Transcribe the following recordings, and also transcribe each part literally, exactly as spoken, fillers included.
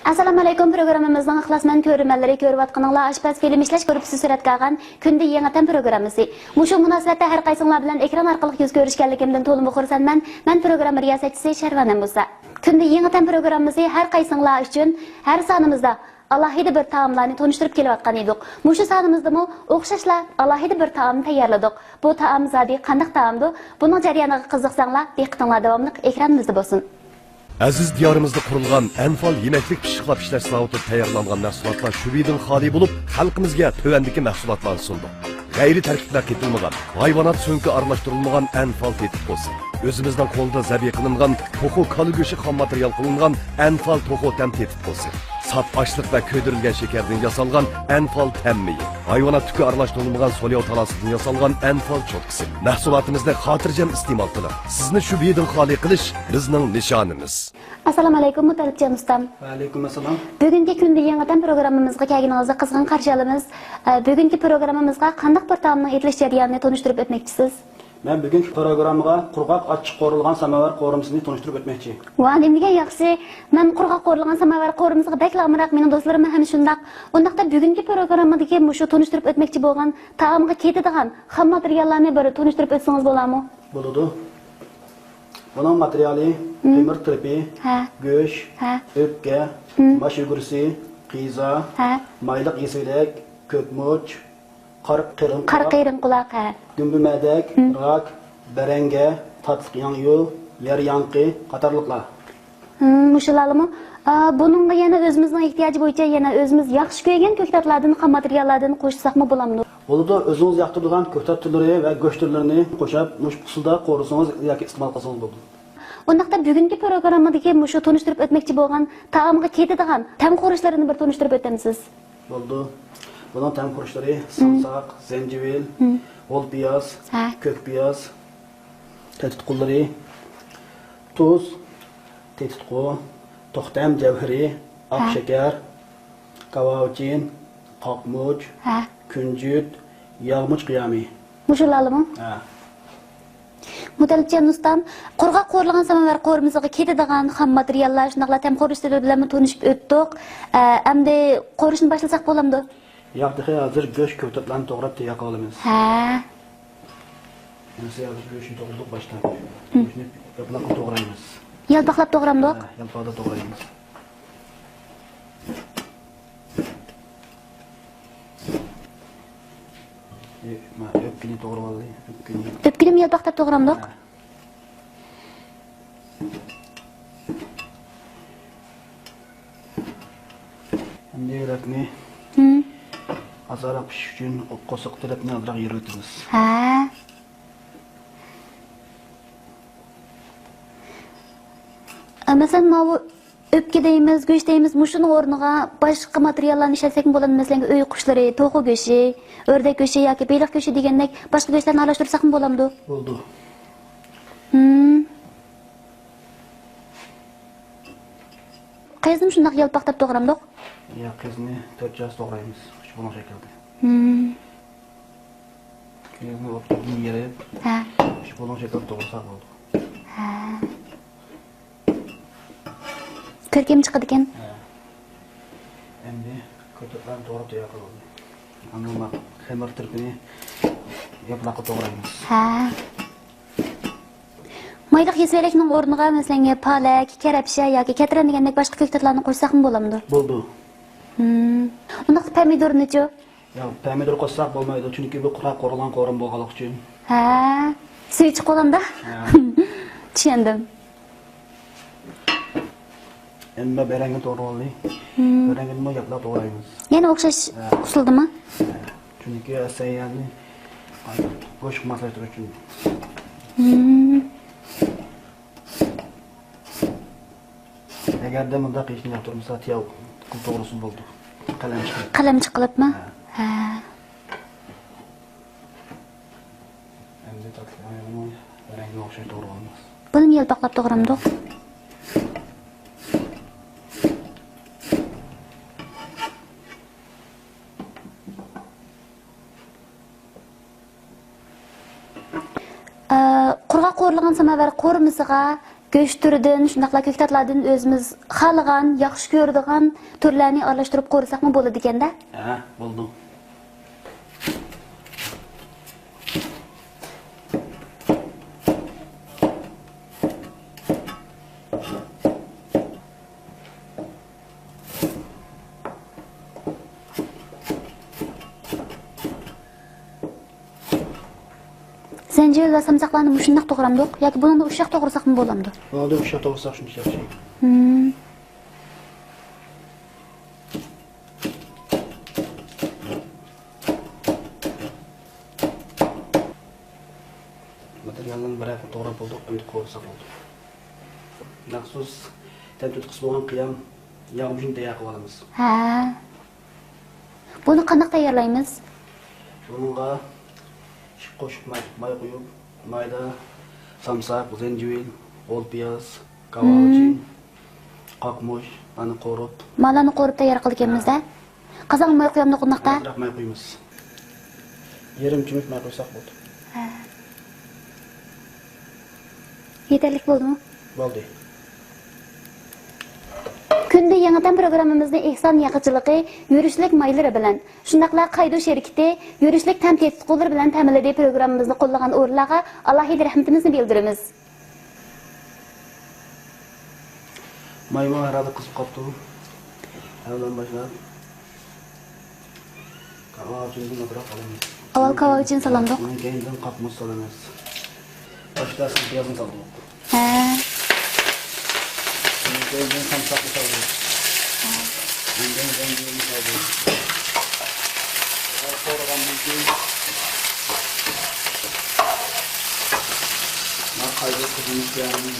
ئەسسالامۇئەلەيكۇم، پروگراممىمىزنىڭ ئىخلاسمەن كۆرۈرمەنلىرى، كۆرۈۋاتقىنىڭلار ئاشپەز فىلىم ئىشلەش گۇرۇپپىسى سۈرەتكە ئالغان كۈندە يېڭى تەم پروگراممىسى. مۇشۇ مۇناسىۋەتتە ھەر قايسىڭلار بىلەن ئېكران ئارقىلىق يۈز كۆرۈشكەنلىكىمدىن تولىمۇ خۇرسەنمەن. مەن پروگرامما رىياسەتچىسى شەرۋانەم مۇسا. كۈندە يېڭى تەم پروگراممىسى ھەر قايسىڭلار ئۈچۈن ھەر سانىمىزدا ئالاھىدە بىر تائاملارنى تونۇشتۇرۇپ كېلىۋاتقان ئىدۇق. مۇشۇ سانىمىزدىمۇ ئوخشاشلا ئالاھىدە بىر تائامنى تەييارلىدۇق. بۇ تائام زادى قانداق تائامدۇ؟ بۇنىڭ جەريانىغا قىزىقساڭلار، دىققىتىڭلار داۋاملىق ئېكرانىمىزدا بولسۇن. ئەزىز دىيارىمىزدا قۇرۇلغان ئەنفال يېمەكلىك پىششىقلاپ ئىشلەش زاۋۇتىدا تەييارلانغان مەھسۇلاتلار شۈبھىدىن خالىي بولۇپ، خەلقىمىزگە تۆۋەندىكى مەھسۇلاتلارنى سۇندۇق. غەيرىي تەركىبلەر قېتىلمىغان، ھايۋانات سۆڭىكى ئارىلاشتۇرۇلمىغان ئەنفال تېتىتقۇسى. ئۆزىمىزنىڭ قولىدا زەبىھ قىلىنغان توخۇ كالا گۆشى خام ماتېرىيال قىلىنغان ئەنفال توخۇ تەم تېتىتقۇسى. ساپ ئاشلىق ۋە كۆيدۈرۈلگەن شېكەردىن ياسالغان ئەنفال تەم مېيى. ھايۋانات تۈكى ئارىلاشتۇرۇلمىغان سولياۋ تالاسىدىن ياسالغان ئەنفال چوتكىسى. مەھسۇلاتىمىزنى خاتىرجەم ئىستېمال قىلىڭ. سىزنى شۈبھىدىن خالىي قىلىش بىزنىڭ نىشانىمىز. ئەسسالامۇئەلەيكۇم، مۇتەللىپجان ئۇستام. ۋەئەلەيكۇم ئەسسالام. بۈگۈنكى كۈندە يېڭى تەم پروگراممىمىزغا كەلگىنىڭىزگە قىزغىن قارشى ئالىمىز. ئە، بۈگۈنكى پروگراممىمىزغا قانداق بىر تائامنىڭ ئېتىلىش جەريانىنى تونۇشتۇرۇپ ئۆتمەكچىسىز؟ مەن بۈگۈنكى پروگراممىغا قۇرغاق ئاچچىق قورۇلغان ساماۋار قورۇمىسىنى تونۇشتۇرۇپ ئۆتمەكچى. ۋاھ، نېمىدېگەن ياخشى! مەن قۇرغاق قورۇلغان ساماۋار قورۇمىسىغا بەكلا ئامراق، مېنىڭ دوستلىرىم ھەم شۇنداق. ئۇنداقتا بۈگۈنكى پروگراممىدىكى مۇشۇ تونۇشتۇرۇپ ئۆتمەكچى بولغان تائامغا كېتىدىغان خام ماتېرىياللارنى بىر تونۇشتۇرۇپ ئۆتسىڭىز بولامۇ؟ بولىدۇ. بۇنىڭ ماتېرىيالى مم. تۆمۈر تىرىپى، ھە. گۆش، ھە. ئۆپكە، مم. باش ئۈگرىسى، قىزا، ھە. مايلىق يېسىۋېلەك، كۆكمۇچ، قارا قېرىن قارا قۇلاق، قېرىن قۇلاق، ھە. گۈمبۈمەدەك، مم. راك، بەرەڭگە، تاتلىق ياڭيۇ، يەر ياڭىقى قاتارلىقلار. ھىم، مۇشۇلارمۇ؟ ئا، بۇنىڭغا يەنە ئۆزىمىزنىڭ ئېھتىياجى بويىچە يەنە ئۆزىمىز ياخشى كۆرگەن كۆكتاتلاردىن، خام ماتېرىياللاردىن قوشساقمۇ بولامدۇ؟ بولىدۇ، ئۆزىڭىز ياقتۇرىدىغان كۆكتات تۈرلىرى ۋە گۆش تۈرلىرىنى قوشۇپ، مۇشۇ ئۇسۇلدا قورۇسىڭىز ياكى ئىستېمال قىلسىڭىز بولىدۇ. ئۇنداقتا بۈگۈنكى پروگراممىدىكى مۇشۇ تونۇشتۇرۇپ ئۆتمەكچى بولغان تائامغا كېتىدىغان تەم خۇرۇچلىرىنى بىر تونۇشتۇرۇپ ئۆتەمسىز؟ بولىدۇ. بۇنىڭ تەم خۇرۇچلىرى مم. سامساق، زەنجىۋىل، مم. ھۆل پىياز، ھە. كۆك پىياز، تېتىتقۇلىرى، تۇز، تېتىتقۇ، توختەم جەۋھىرى، ئاق ھە. شېكەر، كاۋاۋىچىن، قاقمۇچ، ھە. كۈنجۈت، ياغمۇچ قىيامى. مۇشۇلارمۇ؟ ھە. مۇتەللىپجان ئۇستام، قۇرغاق قورۇلغان ساماۋار قورۇمىسىغا كېتىدىغان خام ماتېرىياللار، شۇنداقلا تەم خۇرۇچلىرى بىلەنمۇ تونۇشۇپ ئۆتتۇق. ئە، ئەمدى قورۇشنى باشلىساق بولامدۇ؟ ياق، تېخى ھازىر گۆش كۆكتاتلارنى توغراپ تەييار قىلىۋالىمىز. ھە. ئەمىسە ھازىر گۆشنى توغرىدۇق باشتا. مم. گۆشنى ياپىلاققا توغرايمىز. يالپاقلاپ توغرامدۇق؟ ھە، يالپاقلاپ توغرايمىز. ئۆپكىنى توغرىۋالدى، ئۆپكىنى. ئۆپكىنىمۇ يالپاقلاپ توغرامدۇق؟ ھە. ئەمدى يۈرەكنى ھىم. ئازراق پىشىش ئۈچۈن قورساق تەرەپنى ئازراق يېرىۋېتىمىز. ھە. ئە، مەسىلەن، ماۋۇ ئۆپكە دەيمىز، گۆش دەيمىز، مۇشۇنىڭ ئورنىغا باشقا ماتېرىياللارنى ئىشلەتسەكمۇ بولىدۇ، مەسىلەن، ئۆي قۇشلىرى، توخۇ گۆشى، ئۆردەك گۆشى ياكى بېلىق گۆشى دېگەندەك باشقا گۆشلەرنى ئارىلاشتۇرساقمۇ بولامدۇ؟ بولىدۇ. ھىم. قېزىنى شۇنداق يالپاقلاپ توغرامدۇق؟ يا، قېزىنى تۆت جاز توغرايمىز، ئۈچ بۇلۇڭ شەكىلدە. ھىم. قېزىنى ئوتتۇرىدىن يېرىپ، ھە. ئۈچ بۇلۇڭ شەكىلدە توغرىساق بولىدۇ. ھە. كۆركەم چىقىدىكەن. ھە. ئەمدى كۆكتاتلارنى توغراپ تەييار قىلىۋالدى. ئاندىن خېمىر تىرىپىنى ياپىلاققا توغرايمىز. ھە. مايلىق يېسىۋېلەكنىڭ ئورنىغا، مەسىلەن، پالەك، كەرەپشە ياكى كەترەن دېگەندەك باشقا كۆكتاتلارنى قوشساقمۇ بولامدۇ؟ بولىدۇ. ھىم. ئۇنداقتا پەمىدۇرنىچۇ؟ ياق، پەمىدۇر قوشساق بولمايدۇ، چۈنكى بۇ قۇرغاق قورۇلغان قورۇما بولغانلىقى ئۈچۈن. ھە، سۈيى چىقىپ قالغاندا؟ ھە. چۈشەندىم. ئەمما بەرەڭگىنى توغرىۋالدى. ھىم. بەرەڭگىنىمۇ ياپلاپ توغرايمىز. يەنە ئوخشاش ھە. ئۇسۇلدىمۇ؟ ھە. چۈنكى ئەسەييانى گۆشكە ماسلاشتۇرۇش ئۈچۈن. ھىم. ئەگەردە مۇنداق قىلىشنى ياقتۇرمىسا، تىياۋ قىلىپ توغرىسا بولىدۇ. قەلەمچە قىلىپ. قەلەمچە قىلىپمۇ؟ ھە. ھە. ئەمدى تاتلىق مايغىمۇ رەڭگىگە ئوخشاش توغرىغانمىز. بۇنىمۇ يالپاقلاپ توغرامدۇق؟ ئە، قۇرغاق قورۇلغان ساماۋار قورۇمىسىغا گۆش تۈرىدىن، شۇنداقلا كۆكتاتلاردىن ئۆزىمىز خالىغان، ياخشى كۆرىدىغان تۈرلەرنى ئارىلاشتۇرۇپ قورۇساقمۇ بولىدىكەن-دە؟ ھە، بولىدۇ. زەنجىۋىل ۋە سامساقلارنى مۇشۇنداق توغرامدۇق ياكى بۇنىڭدىن ئۇششاق توغرىساقمۇ بولامدۇ؟ بۇنىڭدىن ئۇششاق توغرىساق شۇنچە ياخشى. ھىم. ماتېرىياللارنى بىرەر خىل توغراپ بولدۇق، ئەمدى قورۇساق بولدى. مەخسۇس تەم تۇتقۇسى بولغان قىيام ياغمىشىنى تەييار قىلىۋالىمىز. ھە. بۇنى قانداق تەييارلايمىز؟ بۇنىڭغا ئىككى قوشۇق ماي، ماي قۇيۇپ، مايدا سامساق، زەنجىۋىل، غول پىياز، كاۋاۋىچىن، قاقمۇچ، ئانى قورۇپ. مالارنى قورۇپ تەييار قىلىدىكەنمىز-دە. ھە. قازانغا ماي قۇيامدۇق ئۇنداقتا؟ ئازراق ماي قۇيىمىز. يېرىم چۆمۈچ ماي قۇيساق بولدى. ھە. يېتەرلىك بولدىمۇ؟ بولدى. كۈندە يېڭى تەم پروگراممىمىزنى ئېھسان ياغىچىلىقى يۈرۈشلۈك مايلىرى بىلەن، شۇنداقلا قايدۇ شىركىتى يۈرۈشلۈك تەم تېتىتقۇلىرى بىلەن تەمىنلىدى. پروگراممىمىزنى قوللىغان ئورۇنلارغا ئالاھىدە رەھمىتىمىزنى بىلدۈرىمىز. مايمۇ ھەرھالدا قىزىپ قاپتۇ. ھەممىدىن باشلاپ كاۋاۋىچىندىن ئازراق سالىمىز. ئاۋۋال كاۋاۋىچىن سالامدۇق. ئۇنىڭ كەينىدىن قاقمۇچ سالىمىز. باشتا سىز پىيازنى سالدۇق. ھە. ئۇنىڭ كەينىدىن سامساقنى سالدۇق. ئۇنىڭ كەينىدىن زەنجىۋىلنى سالدۇق. قورۇغاندىن كېيىن، مانا قايسى قىزىلمىش قىيامىنى.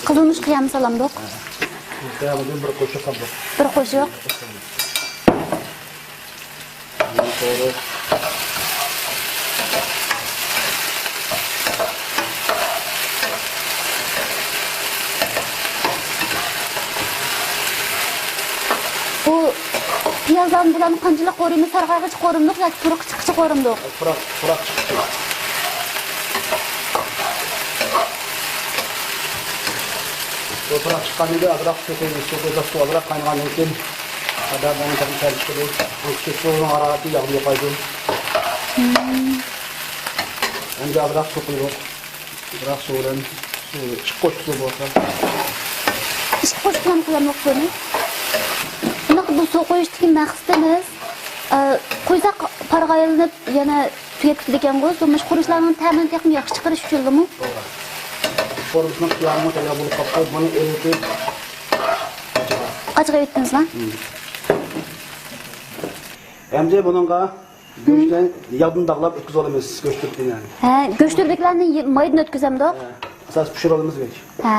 قىزىلمىش قىيامى سالامدۇق. ھە. قىيامىدىن بىر قوشۇق سالدۇق. بىر قوشۇق. مانا قورۇق. بۇ پىيازلارنى بۇلارنى قانچىلىك قورۇيمىز؟ سارغايغىچە قورۇمدۇق ياكى پۇراق چىققىچە قورۇمدۇق؟ پۇراق، پۇراق چىققىچە. بۇ پۇراق چىققاندىن كېيىن ئازراق سۇ قۇيىمىز. سۇ قۇيساق سۇ ئازراق قاينىغاندىن كېيىن ئادەمنىڭ تەمى تەم چىقىدۇ. ئۇ چېچىلغان ھارارىتى ياغنى يوقايدۇ. ھىم. ئەمدى ئازراق سۇ قۇيۇپ، بىراق سۇ بىلەن سۇ، ئىككى قوشۇق سۇ بولسا. ئىككى قوشۇق بىلەن قۇيامدۇق سۇنى. بۇنداق بۇ سۇ قۇيۇشتىكى مەقسىتىمىز، ئە، قۇيساق پارغا ئايلىنىپ يەنە تۈگەپ كېتىدىكەنغۇ، سۇ مۇشۇ خۇرۇچلارنىڭ تەمىنى تېخىمۇ ياخشى چىقىرىش ئۈچۈنلىمۇ؟ توغرا. قورۇمىسىنىڭ قىيامىمۇ تەييار بولۇپ قاپتۇ. بۇنى ئېلىۋېتىپ، ئاچىغا ئېلىۋېتىڭىزلا. ھىم. ئەمدى بۇنىڭغا گۆشنى ياغدىن داغلاپ ئۆتكۈزۈۋالىمىز، گۆش تۈركىنى. ھە، گۆش تۈركلەرنى مايدىن ئۆتكۈزەمدۇق؟ ھە، ئاساس پىشۇرۇۋالىمىز گۆش. ھە،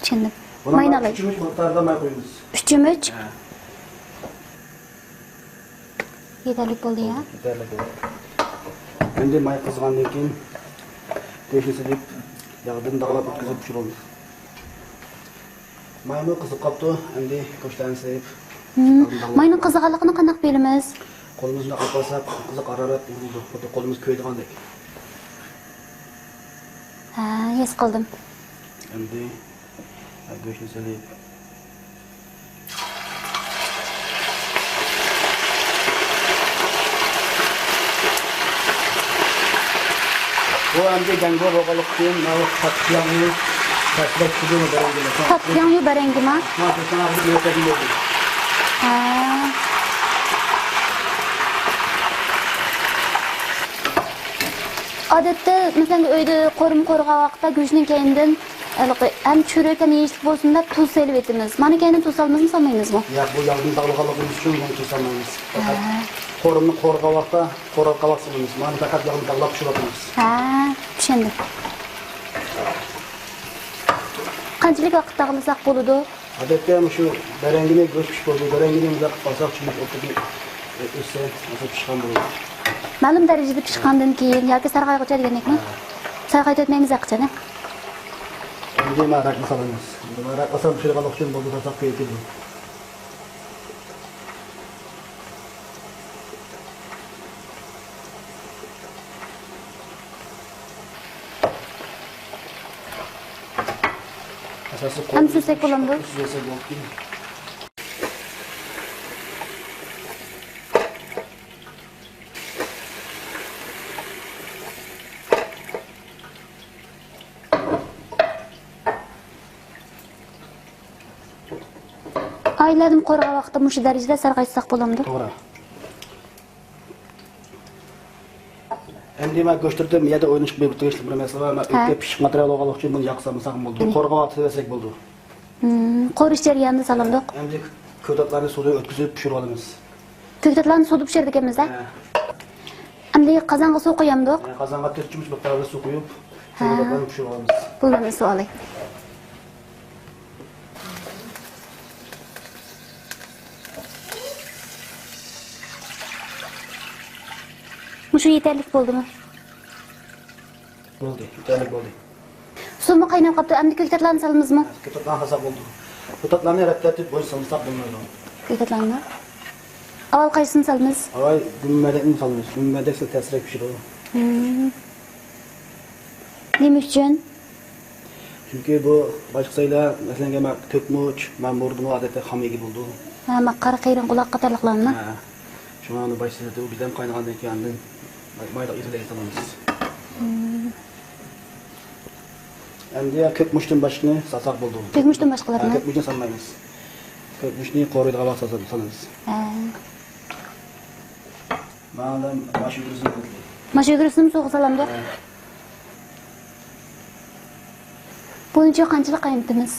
چۈشەندىم. بۇنىڭغا ماينى ئالاي. ئۈچ چۆمۈچ مىقداردا ماي قۇيىمىز. ئۈچ چۆمۈچ؟ ھە. يېتەرلىك بولدى يا. يېتەرلىك بولدى. ئەمدى ماي قىزغاندىن كېيىن گۆشنى سېلىپ، ياغدىن داغلاپ ئۆتكۈزۈپ پىشۇرىمىز. مايمۇ قىزىپ قاپتۇ، ئەمدى گۆشلەرنى سېلىپ، ھىم. داغلاپ. ماينىڭ قىزىغانلىقىنى قانداق بىلىمىز؟ قولىمىزنى ئاپارساق، قىزىق ھارارەت ئۇرۇلىدۇ، خۇددى قولىمىز كۆيىدىغاندەك. ھە، ھېس قىلدىم. ئەمدى گۆشنى سېلىپ. بۇ ئەمدى گەڭگو بولغانلىقى ئۈچۈن، ماۋۇ قاتتىق ياغنى تەسلەپ چۈشۈرۈۋېتىمىز بەرەڭگىمۇ. قاتتىق ياغنى بەرەڭگىمۇ؟ ھە. ئادەتتە، مەسىلەن، ئۆيدە قورۇما قورۇغان ۋاقىتتا گۆشنىڭ كەينىدىن ھېلىقى ھەم چۈرۈك، ھەم يېيىشلىك بولسۇن دەپ تۇز سېلىۋېتىمىز. مانا كەينىدىن تۇز سالىمىزمۇ، سالمايمىزمۇ؟ ياق، بۇ ياغدىن داغلىغانلىقىمىز ئۈچۈن بۇنى تۇز سالمايمىز. پەقەت ھە. قورۇمىنى قورۇغان ۋاقىتتا قورال قاۋاق سالىمىز. مانا پەقەت ياغنى داغلاپ پىشۇرۇۋاتىمىز. ھە، چۈشەندىم. قانچىلىك ۋاقىت داغلىساق بولىدۇ؟ ئادەتتە مۇشۇ بەرەڭگىنى گۆش پىشىپ بولدى. بەرەڭگىنى مۇنداق قىلىپ قالساق، چۈمۈچ ئوتتۇرىدا ئۆتسە، ھازىر پىشقان بولىدۇ. مەلۇم دەرىجىدە پىشقاندىن كېيىن ياكى سارغايغۇچە دېگەندەكمۇ؟ ھە. سارغايتىۋەتمەيمىز ھەقىچانە. ئەمدى مەن رەقنى سالىمىز. ئەمدى مەن رەقنى سالىمىز، شۇنداق قىلساق كۆيۈپ كېتىدۇ. ھەم سۈزسەك بولامدۇ؟ سۈزسەك بولدى. ئائىلىلەردىن قورۇغان ۋاقىتتا مۇشۇ دەرىجىدە سارغايتساق بولامدۇ؟ توغرا. ئەمدى مەن گۆشتۈرتۈپ يەردە ئوينىشىپ بېرىپ تۇرۇشلۇق بىر مەسىلە بار. مەن ھە. ئۆتكە پىششىق ماتېرىيال بولغانلىقى ئۈچۈن بۇنى ياقسام ساغلام بولىدۇ. مم. قورۇغان ۋاقتىدا بەرسەك بولىدۇ. مم، قورۇش جەريانىدا سالامدۇق. ئەمدى كۆكتاتلارنى سۇدىن ئۆتكۈزۈپ پىشۇرۇۋالىمىز. كۆكتاتلارنى سۇدا پىشۇرىدىكەنمىز ھە. ئەمدى قازانغا سۇ قۇيامدۇق. ھە، قازانغا تۆت چۆمۈچ مىقدارىدا سۇ قۇيۇپ، ھە. كۆكتاتلارنى پىشۇرۇۋالىمىز. بۇلارنى سۇ ئالاي. مۇشۇ يېتەرلىك بولدىمۇ؟ بولدى، يېتەرلىك بولدى. سۇمۇ قايناپ قاپتۇ، ئەمدى كۆكتاتلارنى سالىمىزمۇ؟ كۆكتاتلارنى سالساق بولدى. كۆكتاتلارنى رەت تەرتىپ بويىچە سالمىساق بولمايدۇ. كۆكتاتلارنى؟ ئاۋۋال قايسىسىنى سالىمىز؟ ئاۋۋال گۈممەدەكنى سالىمىز. گۈممەدەك سەل تەسرەك پىشىدۇ. مم. نېمە ئۈچۈن؟ چۈنكى بۇ باشقا سايلار، مەسىلەن، مەن كۆكمۇچ، مەن مۇردىمۇ ئادەتتە خام يېگىلى بولىدۇ. ھە، مەن قارا قېرىڭ قۇلاق قاتارلىقلارنى. ھە. شۇڭا ئۇنى باشتا بىردەم قاينىغاندىن كېيىن ئاندىن مايلىق ئېسىلى سالىمىز. مم. ئەمدى كۆكمۇچتىن باشقىنى سالساق بولىدۇ. كۆكمۇچتىن باشقىلارنى؟ ھە، كۆكمۇچنى سالمايمىز. كۆكمۇچنى قورۇيدىغان ۋاقىتتا سالىمىز. ھە. مانا ماش ئۈگرىسىنى قويدۇم. ماش ئۈگرىسىنىمۇ سۇغا سالامدۇق؟ ھە. بۇنىڭ ئۈچۈن قانچىلىك قاينىتىمىز؟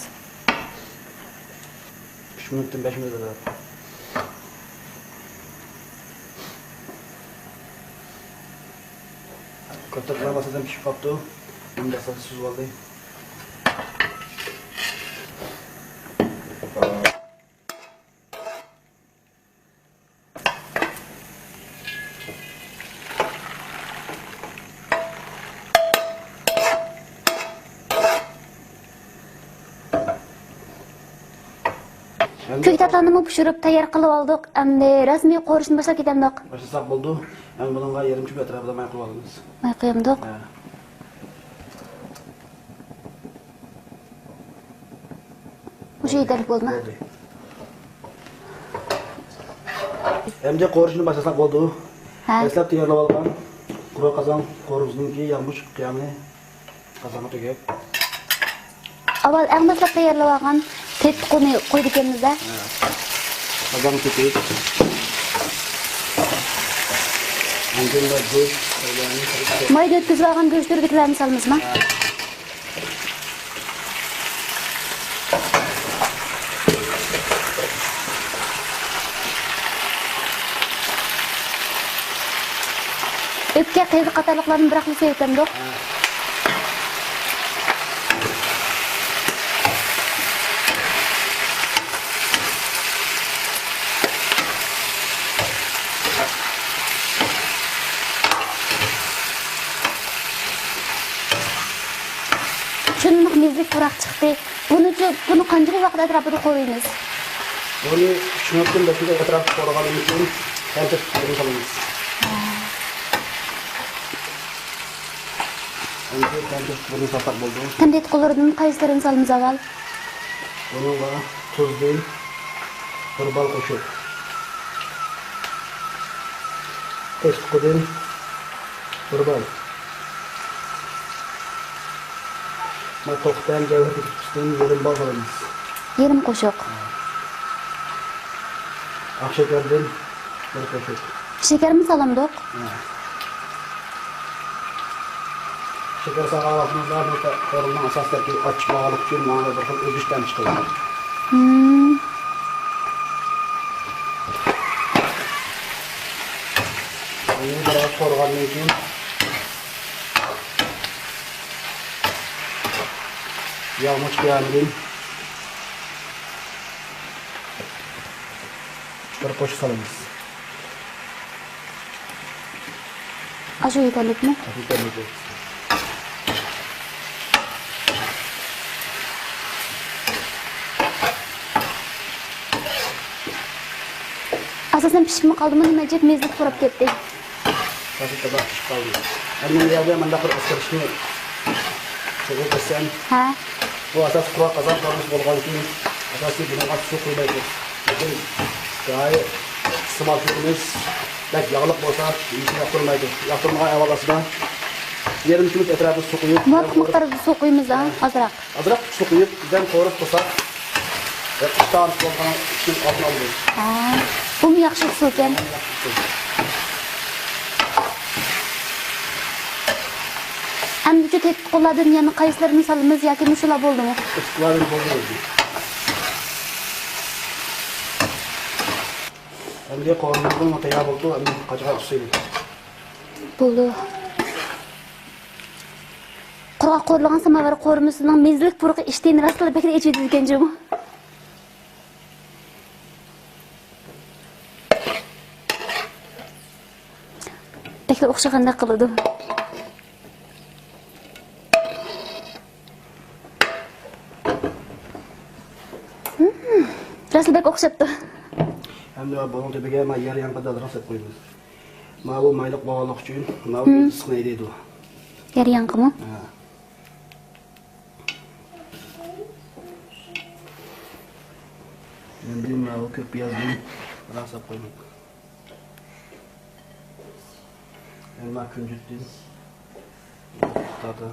ئۈچ مىنۇتتىن بەش مىنۇت ئارىلىق. كۆكتاتلار ماسىدىن پىشىپ قاپتۇ. ئەمدى ئاساسى سۈزۈۋالدى. كۆكتاتلارنىمۇ پىشۇرۇپ تەييار قىلىپ ئالدۇق. ئەمدى رەسمىي قورۇشنى باشلاپ كېتەمدۇق. باشلىساق بولىدۇ. ئەمدى بۇنىڭغا يېرىم چۆپ ئەتراپىدا ماي قۇيۇپ ئالىمىز. ماي قۇيامدۇق. ھە. مۇشۇ يېتەرلىك بولدىمۇ؟ بولدى. ئەمدى قورۇشنى باشلىساق بولىدۇ. ھە. دەسلەپ تەييارلىۋالغان قۇرۇق قازان قورۇمىزنىڭكى ياغمۇچ قىيامىنى قازانغا تۆكۈپ. ئاۋۋال ئەڭ دەسلەپ تەييارلىۋالغان تېتىقۇنى قويىدىكەنمىز-دە. ھە. قازانغا تۆكۈپ. ئاندىن بۇ گۆش. مايدا ئۆتكۈزۈۋالغان گۆشلىرىدىكىلەرنى سالىمىزمۇ؟ ھە. ئۆپكە، قېزىق قاتارلىقلارنى بىراقلا سېلىۋېتەمدۇق. شۇنداق مېزىلىك پۇراق چىقتى. بۇنىچۇ، بۇنى قانچىلىك ۋاقىت ئەتراپىدا قورۇيمىز؟ بۇنى ئۈچ مىنۇتتىن بەش مىنۇت ئەتراپىدا قورۇغاندىن كېيىن تەمدەك تۇزىنى سالىمىز. ئەمدى تەمدەك تۇزىنى سالساق بولدى. تەمدەك تۇزلىرىدىن قايسىلىرىنى سالىمىز ئاۋۋال؟ بۇنىڭغا تۇزدىن بىر بال قوشۇپ، تېتىقۇدىن بىر بال، ما توختام جەۋھىرى تېتىقۇسىدىن يېرىم بال سالىمىز. يېرىم قوشۇق. ئاق شېكەردىن بىر قوشۇق. شېكەرمۇ سالامدۇق؟ ھە. شېكەر سالغان ۋاقتىمىزدا بۇ قورۇمىنىڭ ئاساسىي تەركىبى ئاچچىق بولغانلىقى ئۈچۈن مانا بىر خىل ئۆزگىچە تەم چىقىدۇ. مم. ئۇنى بىراز قورۇغاندىن كېيىن ياغمۇچ قىيامىدىن بىر قوشۇق سالىمىز. ئاشۇ يېتەرلىكمۇ؟ ئاشۇ يېتەرلىك. ئاساسەن پىشىپمۇ قالدىمۇ، نېمە ئەجەب مېزىلىك پۇراپ كەتتى. ھازىر تازا پىشىپ قالدى. ئەمدى بۇ يەردە مۇنداق بىر ئۆزگىرىشنى قىلىپ بەرسەم. ھە. بۇ ئاساسىي قۇرغاق قازان قورۇمىسى بولغاندىكىن، ئاساسىي بۇنىڭغا سۇ قۇيمايدۇ. لېكىن گاھى ئىستېمال قىلغىنىمىز بەك ياغلىق بولسا، يېيىشنى ياقتۇرمايدۇ. ياقتۇرمىغان ئەھۋال ئاستىدا يېرىم كۈنلۈك ئەتراپىدا سۇ قۇيۇپ، مۇۋاپىق مىقداردا سۇ قۇيىمىز، ھە، ئازراق. ئازراق سۇ قۇيۇپ، بىردەم قورۇپ قويساق، ئىشتىھامىز بولغان ئىشنىڭ ئالدىنى ئالىدۇ. ھە، بۇمۇ ياخشى ئۇسۇلكەن. ئەمدىچۇ تېتىتقۇلاردىن يەنە قايسىلىرىنى سالىمىز ياكى مۇشۇلار بولدىمۇ؟ تېتىتقۇلاردىن بولدى، بولدى. ئەمدى قورۇمىمىز تەييار بولدى، ئەمدى قاچىغان ئۇسۇلى. بولدى. قۇرغاق قورۇلغان ساماۋار قورۇمىسىنىڭ مېزىلىك پۇرىقى ئىشتىنى راستلا بەكرەك ئېچىۋېتىدىكەن جۇمۇ. بەكلا ئوخشىغاندەك قىلىدۇ. ھىم، راستلا بەك ئوخشاپتۇ. ئەمدى بۇنىڭ تۈپىگە مانا يەر ياڭىقىنى ئازراق سېلىپ قويىمىز. ماۋۇ مايلىق بولغانلىقى ئۈچۈن ماۋۇ ھىم. ئۆزى ئىسسىقنى ھەيدەيدۇ. يەر ياڭىقىمۇ؟ ھە. ئەمدى ماۋۇ كۆك پىيازدىن بىراز سېلىپ قويىمىز. ئەمما كۈنجۈتتىن تارتا.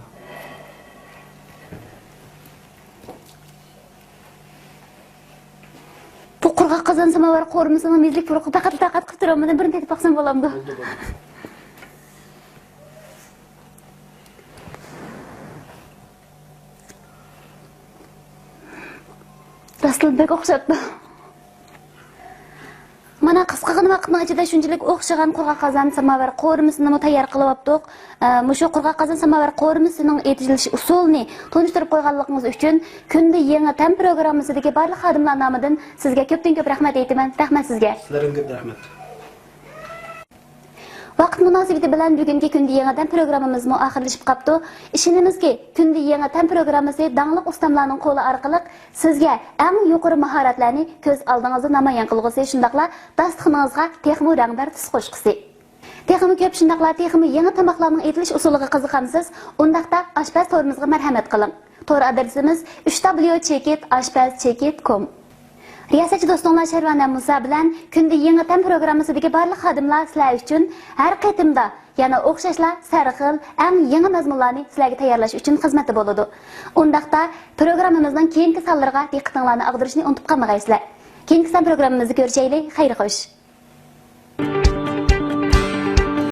بۇ قۇرغاق قازان ساماۋار قورۇمىسىنىڭ مېزىلىك پۇرىقى پەقەتلا تاقەت قىلىپ تۇرۇۋالمىدىم، بىرنى تېتىپ باقسام بولامدۇ؟ بولدى، بولدى. راستلا بەك ئوخشاپتۇ. مانا، قىسقىغىنە ۋاقىتنىڭ ئىچىدە شۇنچىلىك ئوخشىغان قۇرغاق قازان ساماۋار قورۇمىسىنىمۇ تەييار قىلىۋاپتۇق. ئە، مۇشۇ قۇرغاق قازان ساماۋار قورۇمىسىنىڭ ئېتىلىش ئۇسۇلىنى تونۇشتۇرۇپ قويغانلىقىڭىز ئۈچۈن كۈندە يېڭى تەم پروگراممىسىدىكى بارلىق خادىملار نامىدىن سىزگە كۆپتىن كۆپ رەھمەت ئېيتىمەن. رەھمەت سىزگە. سىلەرگىمۇ كۆپ رەھمەت. ۋاقىت مۇناسىۋىتى بىلەن بۈگۈنكى كۈندە يېڭى تەم پروگراممىمىزمۇ ئاخىرلىشىپ قاپتۇ. ئىشىنىمىزكى، كۈندە يېڭى تەم پروگراممىسى داڭلىق ئۇستاملارنىڭ قولى ئارقىلىق سىزگە ئەڭ يۇقىرى ماھارەتلەرنى كۆز ئالدىڭىزدا نامايان قىلغۇسى، شۇنداقلا داستىخىنىڭىزغا تېخىمۇ رەڭدار تۈس قوشقۇسى. تېخىمۇ كۆپ، شۇنداقلا تېخىمۇ يېڭى تاماقلارنىڭ ئېتىلىش ئۇسۇلىغا قىزىقامسىز؟ ئۇنداقتا ئاشپەز تورىمىزغا مەرھەمەت قىلىڭ. تور ئادرېسىمىز ئۈچ دابليۇ چېكىت ئاشپەز چېكىت كوم. رىياسەتچى دوستۇڭلار شەرۋانە مۇسا بىلەن كۈندە يېڭى تەم پروگراممىسىدىكى بارلىق خادىملار سىلەر ئۈچۈن ھەر قېتىمدا يەنە ئوخشاشلا سەرخىل، ئەڭ يېڭى مەزمۇنلارنى سىلەرگە تەييارلاش ئۈچۈن خىزمەتتە بولىدۇ. ئۇنداقتا پروگراممىمىزنىڭ كېيىنكى سانلىرىغا دىققىتىڭلارنى ئاغدۇرۇشنى ئۇنتۇپ قالمىغايسىلەر. كېيىنكى سان پروگراممىمىزدا كۆرۈشەيلى. خەير خوش.